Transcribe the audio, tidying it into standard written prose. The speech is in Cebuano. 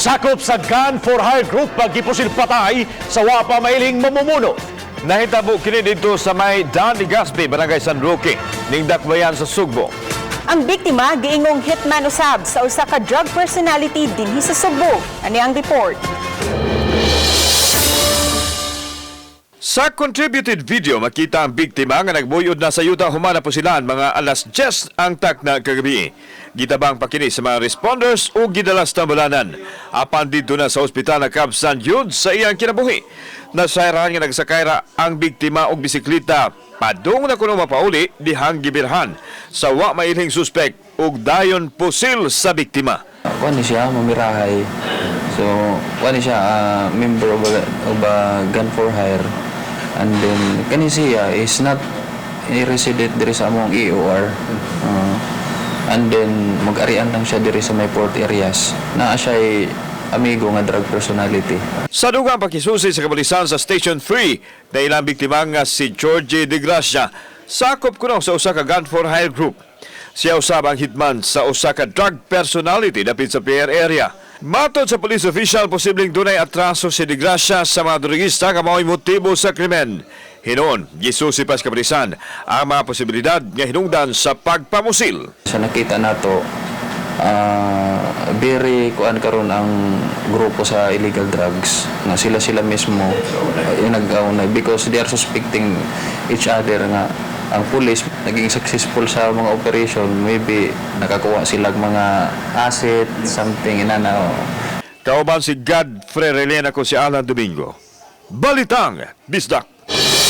Sakop sa Gun for Hire Group, gipusil patay sa wa pa mailhing mamumuno. Nahitabo kini didto sa may Daan Legaspi, Barangay San Roque, ning Dakbayan sa Sugbo. Ang biktima giingong hitman usab sa usa ka drug personality dinhi sa Sugbo. Ani ang report. Sa contributed video, makita ang biktima nga nagbuyod na sa yuta human napusilan mga alas 10 ang takna kagabi. Gitabang pa kini sa mga responders ug gidala sa tambulanan. Apan didto na sa ospital nakabsan yun sa iyang kinabuhi. Nasayran nga nagsakay ra ang biktima og bisikleta. Padung na kuno mapauli dihang gibirhan sa wa mailhing suspek ug dayon pusil sa biktima. Kuan ni siya, mamirahay. So, kuan ni siya, member of a gun for hire. And then, kani siya is not a resident diri sa among EOR. And then, mag-arian lang siya diri sa may port areas. Naa siya amigo nga drug personality. Sa dugang pakisusi sa kapulisan sa Station 3, na ilang biktima nga si Georgie De Gracia, sakop kuno sa usa ka gun for hire group. Siya usab ang hitman sa usa ka drug personality dapit sa Pier area. Matod sa police official, posibleng dunay atraso si De Gracia sa mga drogista nga mao'y motibo sa krimen. Hinuon, gisusi pa sa kapulisan ang mga posibilidad nga hinungdan sa pagpamusil. Sa nakita nato, very kuan karon ang grupo sa illegal drugs nga sila sila mismo yung nag because they are suspecting each other nga ang police naging successful sa mga operation, maybe nakakuha sila mga asset, something inana, oh. Kauban si Godfrey Relena, ko si Alan Domingo. Balitang Bisdak.